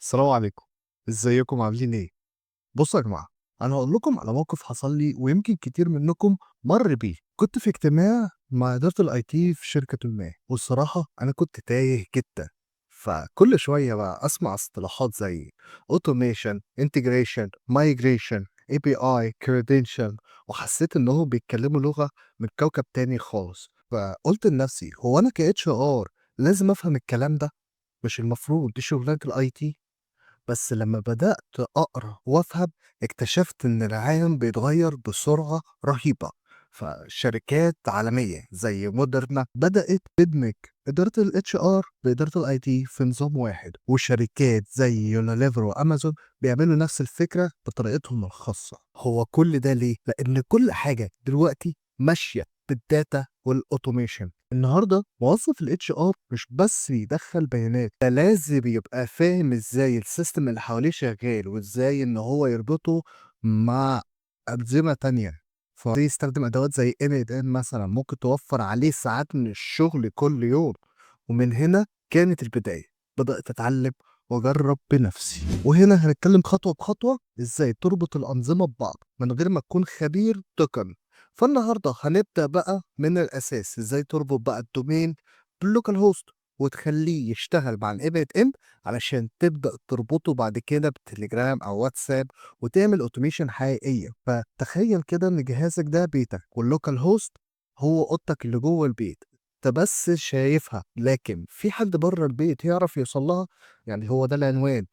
السلام عليكم، ازيكم عاملين ايه؟ بصوا يا جماعة، انا هقول لكم على موقف حصل لي ويمكن كتير منكم مر بيه. كنت في اجتماع مع إدارة ال IT في شركة ما، والصراحة انا كنت تايه جدا. فكل شوية بقى اسمع اصطلاحات زي automation، integration، migration، API، credential، وحسيت انهم بيتكلموا لغة من كوكب تاني خالص. فقلت لنفسي، هو انا ك HR لازم افهم الكلام ده؟ مش المفروض دي شغلانة ال IT؟ بس لما بدأت أقرأ وأفهم، اكتشفت إن العالم بيتغير بسرعة رهيبة. فشركات عالمية زي مودرنا بدأت تدمج إدارة ال HR بإدارة ال IT في نظام واحد، وشركات زي يونيليفر وأمازون بيعملوا نفس الفكرة بطريقتهم الخاصة. هو كل ده ليه؟ لأن كل حاجة دلوقتي ماشية بال data وال automation. النهارده موظف ال HR مش بس بيدخل بيانات، ده لازم يبقى فاهم ازاي ال system اللي حواليه شغال، وازاي ان هو يربطه مع انظمة تانية. فيستخدم ادوات زي n8n مثلا، ممكن توفر عليه ساعات من الشغل كل يوم. ومن هنا كانت البدايه، بدات اتعلم واجرب بنفسي. وهنا هنتكلم خطوة بخطوة ازاي تربط الانظمة ببعض من غير ما تكون خبير تقني. فالنهارده هنبدأ بقى من الأساس، إزاي تربط بقى ال domain بال localhost وتخليه يشتغل مع ال n8n، علشان تبدأ تربطه بعد كده بتليجرام أو واتساب وتعمل automation حقيقية. فتخيل كده إن جهازك ده بيتك، وال localhost هو أوضتك اللي جوه البيت. انت بس شايفها، لكن في حد بره البيت يعرف يوصل لها؟ يعني هو ده العنوان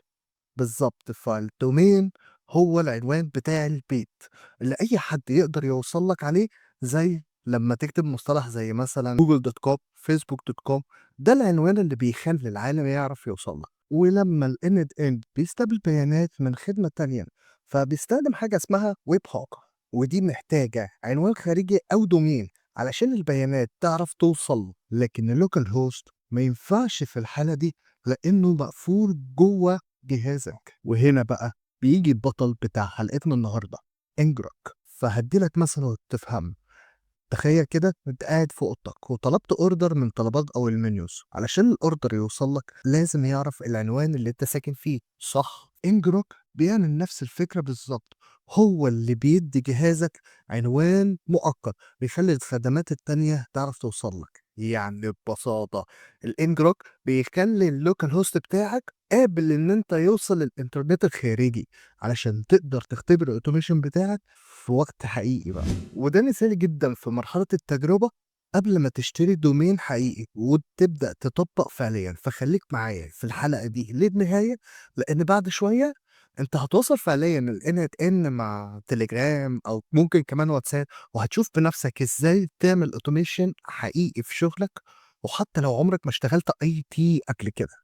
بالظبط. فال domain هو العنوان بتاع البيت اللي اي حد يقدر يوصل لك عليه، زي لما تكتب مصطلح زي مثلا google.com، facebook.com، ده العنوان اللي بيخلي العالم يعرف يوصل لك. ولما ال n8n بيستقبل بيانات من خدمة تانية، فبيستخدم حاجة اسمها webhook، ودي محتاجة عنوان خارجي أو domain علشان البيانات تعرف توصل. لكن ال localhost ما ينفعش في الحالة دي لأنه مقفول جوه جهازك. وهنا بقى بيجي البطل بتاع حلقتنا النهارده، ngrok. فهدي لك مثلا تفهم. تخيل كده انت قاعد في اوضتك وطلبت order من طلبات او ال menus. علشان ال order يوصل لك لازم يعرف العنوان اللي انت ساكن فيه، صح؟ ngrok بيعمل نفس الفكرة بالظبط، هو اللي بيدي جهازك عنوان مؤقت بيخلي الخدمات التانية تعرف توصل لك. يعني ببساطة ال ngrok بيخلي ال localhost بتاعك قابل ان انت يوصل للانترنت الخارجي، علشان تقدر تختبر ال automation بتاعك في وقت حقيقي بقى. وده مثالي جدا في مرحلة التجربة قبل ما تشتري domain حقيقي وتبدأ تطبق فعليا. فخليك معايا في الحلقة دي للنهاية، لأن بعد شوية انت هتوصل فعليا ال n8n مع تليجرام او ممكن كمان واتساب، وهتشوف بنفسك ازاي تعمل automation حقيقي في شغلك، وحتى لو عمرك ما اشتغلت IT قبل كده.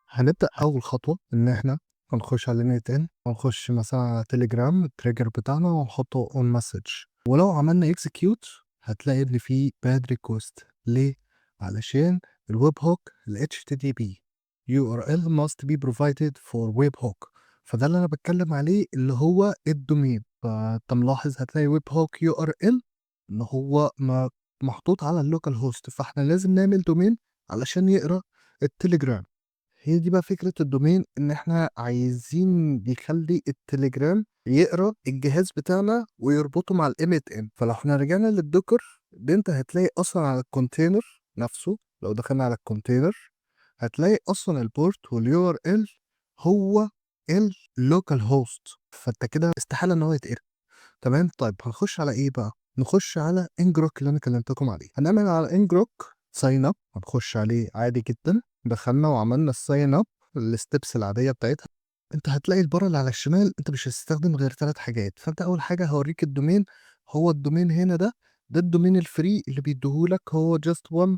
هنبدأ أول خطوة إن إحنا هنخش على n8n، ونخش مثلا على تليجرام، ال trigger بتاعنا، ونحطه on message. ولو عملنا execute هتلاقي إن في bad request. ليه؟ علشان ال webhook، ال HTTP URL must be provided for webhook. فده اللي أنا بتكلم عليه، اللي هو ال domain. فأنت ملاحظ هتلاقي webhook URL إن هو ما محطوط على ال localhost، فاحنا لازم نعمل domain علشان يقرا التليجرام. هي دي بقى فكرة ال domain، إن إحنا عايزين نخلي التليجرام يقرا الجهاز بتاعنا ويربطه مع ال n8n. فلو احنا رجعنا لل Docker ده، انت هتلاقي اصلا على ال container نفسه، لو دخلنا على ال container هتلاقي اصلا ال port وال URL هو ال localhost، فانت كده استحالة ان هو يتقرا. تمام؟ طيب، هنخش على ايه بقى؟ نخش على ngrok اللي انا كلمتكم عليه. هنعمل على ngrok sign up، هنخش عليه عادي جدا. دخلنا وعملنا ال sign up، ال steps العادية بتاعتها. انت هتلاقي البار اللي على الشمال، انت مش هتستخدم غير ثلاث حاجات. فانت اول حاجة هوريك ال domain. هو ال domain هنا ده، ده ال domain ال free اللي بيديهولك، هو just 1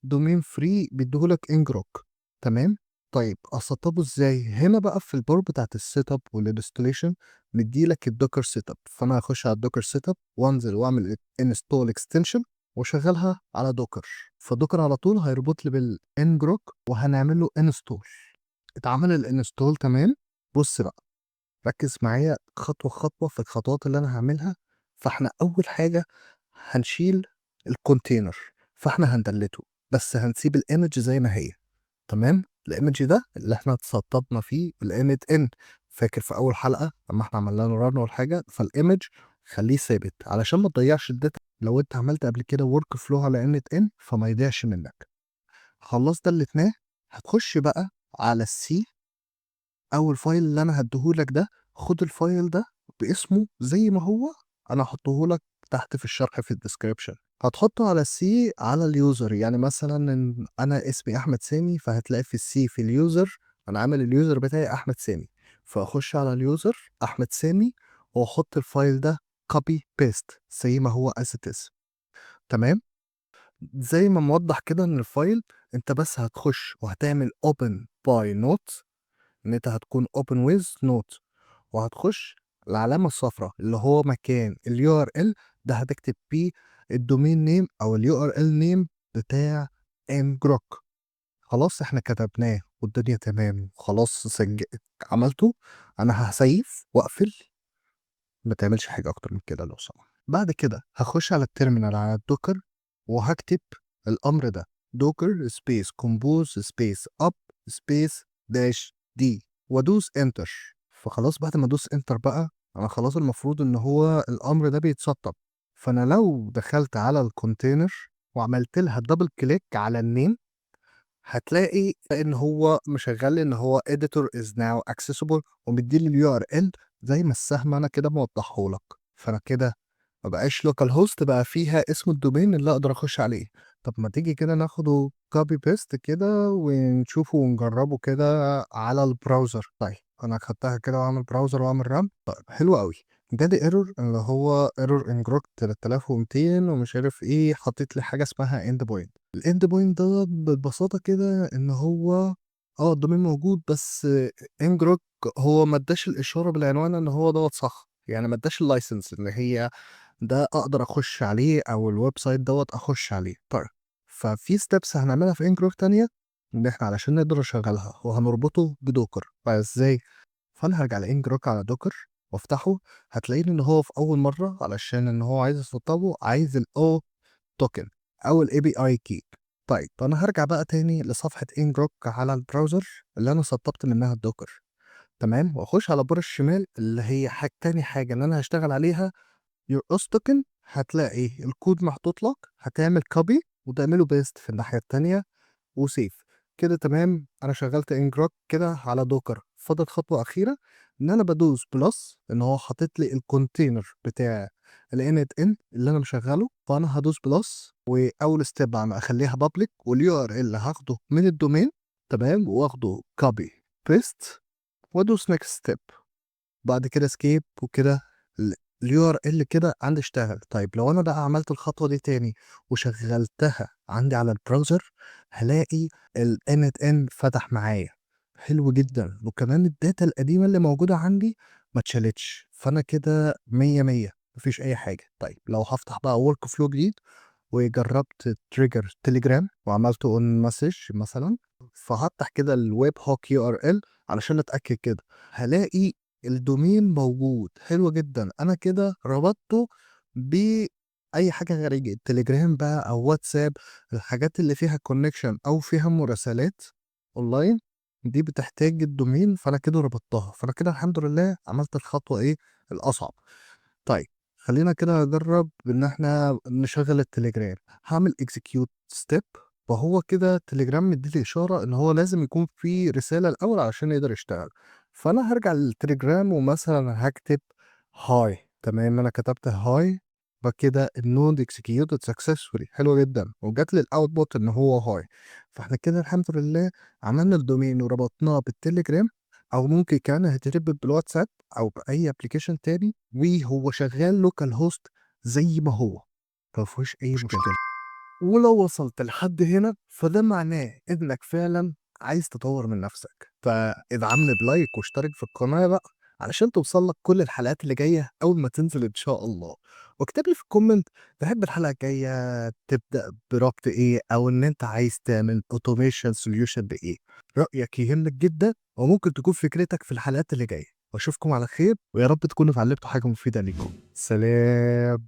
domain free بيديهولك ngrok. تمام؟ طيب، اسطبه ازاي؟ هنا بقى في البار بتاعت ال setup وال installation مديلك ال Docker setup. فانا هخش على ال Docker setup وانزل واعمل install extension واشغلها على Docker. ف Docker على طول هيربط لي بال ngrok وهنعمل له install. اتعمل ال install، تمام. بص بقى، ركز معايا خطوة خطوة في الخطوات اللي انا هعملها. فاحنا اول حاجة هنشيل ال container، فاحنا هن delete ه بس هنسيب ال image زي ما هي. تمام؟ ال image ده اللي احنا اتسطبنا فيه ال n8n، فاكر في اول حلقة لما احنا عملنا له run والحاجه؟ فال image خليه ثابت علشان ما تضيعش ال data. لو انت عملت قبل كده workflow على n8n فما يضيعش منك. خلصت الاتنين، هتخش بقى على ال C. اول file اللي انا هديهولك ده، خد ال file ده باسمه زي ما هو، انا هحطه لك تحت في الشرح في ال description. هتحطه على ال C على ال user، يعني مثلا إن انا اسمي احمد سامي، فهتلاقي في ال C في ال user انا عامل ال user بتاعي احمد سامي، فاخش على ال user احمد سامي واحط ال file ده copy paste زي ما هو as it is. تمام، زي ما موضح كده ان ال file انت بس هتخش وهتعمل open by note، ان انت هتكون open with note، وهتخش العلامة الصفراء اللي هو مكان ال URL ده، هتكتب فيه ال domain name او ال URL name بتاع ngrok. خلاص، احنا كتبناه والدنيا تمام. خلاص عملته، انا ه save واقفل. ما تعملش حاجة اكتر من كده لو سمحت. بعد كده هخش على ال terminal على ال Docker وهكتب الامر ده: docker space compose space up space dash d وادوس enter. فخلاص، بعد ما ادوس enter بقى انا خلاص المفروض ان هو الامر ده بيتسطب. فانا لو دخلت على ال container وعملت لها double click على ال name، هتلاقي ان هو مشغل لي ان هو editor is now accessible ومديلي ال URL زي ما السهم انا كده موضحة لك. فانا كده ما بقاش localhost، بقى فيها اسم ال domain اللي اقدر اخش عليه. طب ما تيجي كده ناخده copy paste كده ونشوفه ونجربه كده على ال browser. طيب، انا خدتها كده واعمل browser واعمل run. طيب، حلو قوي. جالي error اللي هو error ngrok 3200 ومش عارف ايه، حطيت لي حاجة اسمها endpoint. ال endpoint ده ببساطة كده ان هو ال domain موجود، بس ngrok هو ما اداش الاشارة بالعنوان ان هو دوت صح، يعني ما اداش ال license اللي هي ده اقدر اخش عليه او ال website دوت اخش عليه. طيب، ففي steps هنعملها في ngrok تانية ان احنا علشان نقدر نشغلها وهنربطه ب Docker. فازاي؟ فانا هرجع ل ngrok على Docker وافتحه، هتلاقيه ان هو في اول مرة علشان ان هو عايز يسطبه عايز ال OAuth token او ال API key. طيب، فانا هرجع بقى تاني لصفحة ngrok على ال browser اللي انا سطبت منها ال Docker، تمام، واخش على بار الشمال اللي هي حاجة تاني حاجة ان انا هشتغل عليها your OAuth token. هتلاقي الكود محطوط لك، هتعمل copy وتعمله paste في الناحية التانية و save. كده تمام، انا شغلت ngrok كده على Docker. فاضل خطوة اخيرة ان انا بدوس plus، ان هو حاطط لي ال container بتاع ال n8n اللي انا مشغله، فانا هدوس plus، واول step انا اخليها public، وال URL هاخده من ال domain، تمام، واخده copy paste وادوس next step. بعد كده escape، وكده ال URL كده عندي اشتغل. طيب، لو انا بقى عملت الخطوة دي تاني وشغلتها عندي على ال browser، هلاقي ال n8n فتح معايا. حلو جدا، وكمان ال data القديمة اللي موجودة عندي ما اتشالتش، فانا كده مية مية، مفيش اي حاجه. طيب، لو هفتح بقى workflow جديد وجربت trigger تليجرام وعملته on message مثلا، فهفتح كده ال webhook URL علشان اتاكد كده، هلاقي ال domain موجود. حلو جدا، انا كده ربطته باي حاجة خارجية، تليجرام بقى او واتساب، الحاجات اللي فيها connection او فيها مراسلات اونلاين دي بتحتاج ال domain، فانا كده ربطتها. فانا كده الحمد لله عملت الخطوة ايه الاصعب. طيب، خلينا كده نجرب ان احنا نشغل التليجرام. هعمل execute step، فهو كده التليجرام مديلي اشارة ان هو لازم يكون في رسالة الاول علشان يقدر يشتغل. فانا هرجع للتليجرام ومثلا هكتب hi. تمام، انا كتبت hi، فكده ال node executed successfully. حلو جدا، وجات لي ال output ان هو hi. فاحنا كده الحمد لله عملنا ال domain وربطناه بالتليجرام، او ممكن كمان هتربط بالواتساب او باي application تاني، وهو شغال localhost زي ما هو، مفيهوش اي مشكله. ولو وصلت لحد هنا فده معناه انك فعلا عايز تطور من نفسك، فادعمني ب like واشترك في القناة بقى علشان توصل لك كل الحلقات اللي جاية اول ما تنزل ان شاء الله. واكتب لي في ال comment تحب الحلقة الجاية تبدا بربط ايه، او ان انت عايز تعمل automation solution بايه. رايك يهمك جدا، وممكن تكون فكرتك في الحلقات اللي جايه. واشوفكم على خير، ويا رب تكونوا اتعلمتوا حاجة مفيدة ليكم. سلام.